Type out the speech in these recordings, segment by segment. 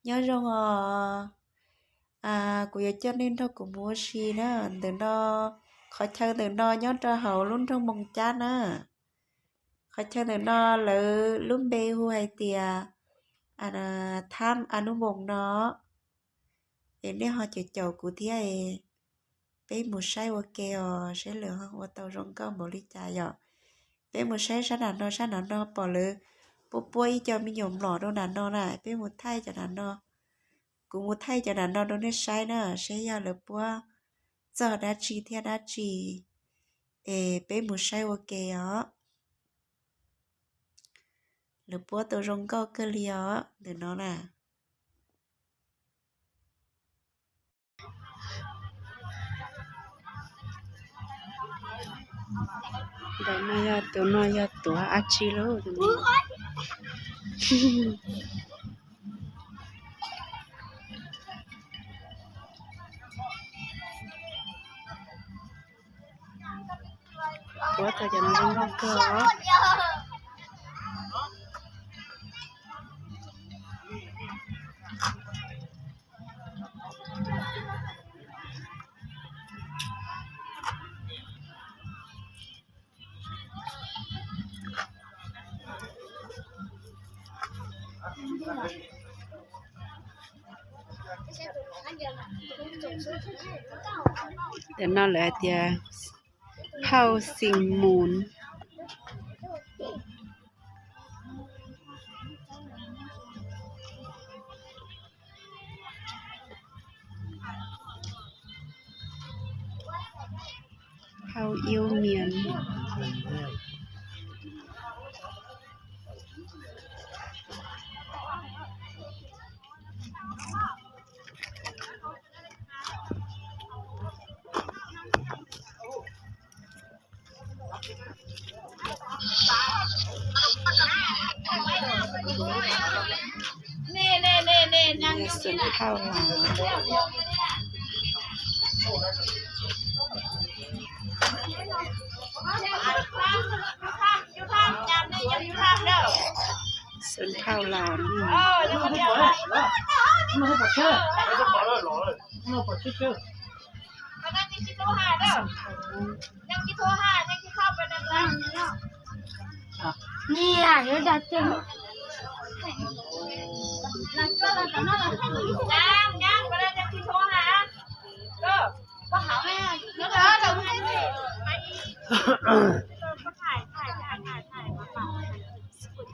Nyob zoo os, kuv yuav coj nej nrog kuv mus ua si na. Ntawm no, qhov chaw ntawm no nyob rau hauv lub nroog Moos Cab na. Qhov chaw ntawm no lawv lub npe hu hais tias Tham Anub Moos no. Es nej ho caum caum kuv thiab, peb mus saib ua ke os, saib lawv ho ua tau zoo nkauj npaum li cas yom. Peb mus saib sab nram no, sab nram no pom lawv puab puab ib co me nyuam mlom rau nram no na, peb mus thaij cov nram no. Kuv mus thaij cov nram no rau nej saib na, saib yog lawv puab txog dab tsi thiab dab tsi. Es peb mus saib ua ke os. Lawv puab tau zoo nkauj kawg li os ntawm no na. Ntawm no yog, tus no yog tuav dab tsi lauj? Tuav tau cov no zoo nkauj kawg os. Ntawm no lawv hais tias Phauj Xees Moos. Phauj Iub Mias. Xeem Phauj Laus. Xeem Phauj Laus.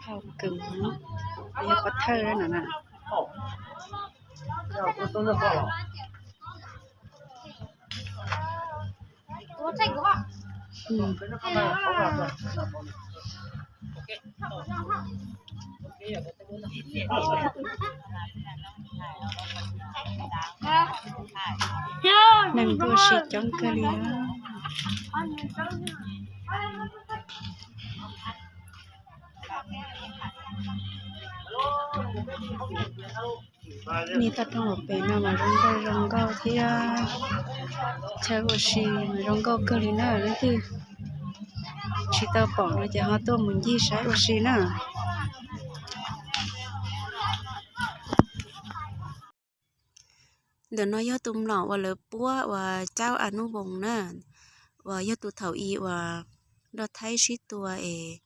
Phauj Kws, yog pov thawj no na. Neeg tuaj ua si coob kawg li. Niag toj roob hauv pes no mas zoo nkauj zoo nkauj thiab, chaw ua si mas zoo nkauj kawg li na. Leej twg tsis tau pom no ces ho tuaj mus ncig saib ua si na. Ntawm no yog tus mlom uas lawv puab uas Cauj Anub Voos na, uas yog tus thaum i uas nrog Thaib sib tua es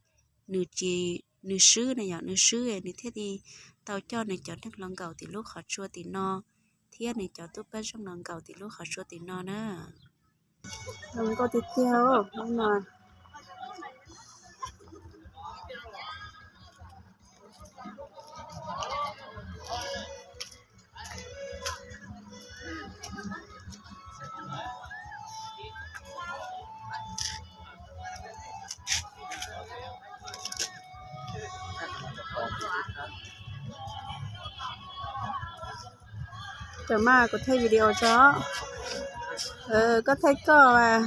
nws tsis, nws swb na yom, nws swb es nws thiaj li tau coj nws cov neeg hluas nkaum tim lub qhov tsua tim no, thiab nws cov tub pab zoo hluas nkaum tim lub qhov tsua tim no na. Zoo nkauj tiag tiag no. Cov mas kuv thaij video tso, koj thaij koj,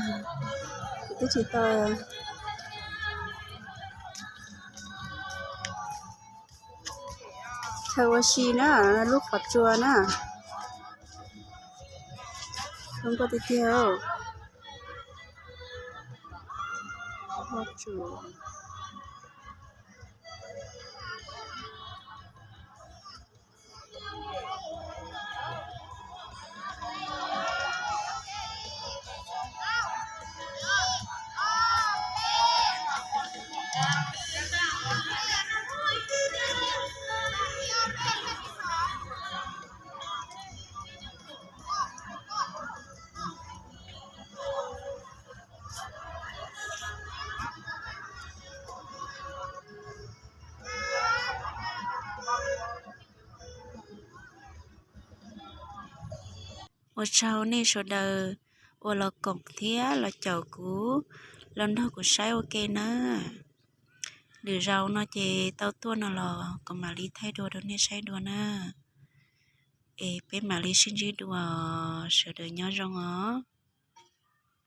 kuv twb tsis tau. Chaw ua si na, lub qhov tsua na. Zoo nkauj tiag tiag. Ua tsaug nej sawv daws uas los koom thiab los caum kuv, los nrog kuv saib ua ke na. Lwm zaus no ces tau tuaj no los kuv mam li thaij dua rau nej saib dua na. Es peb mam li sib ntsib dua, sawv daws nyob zoo os.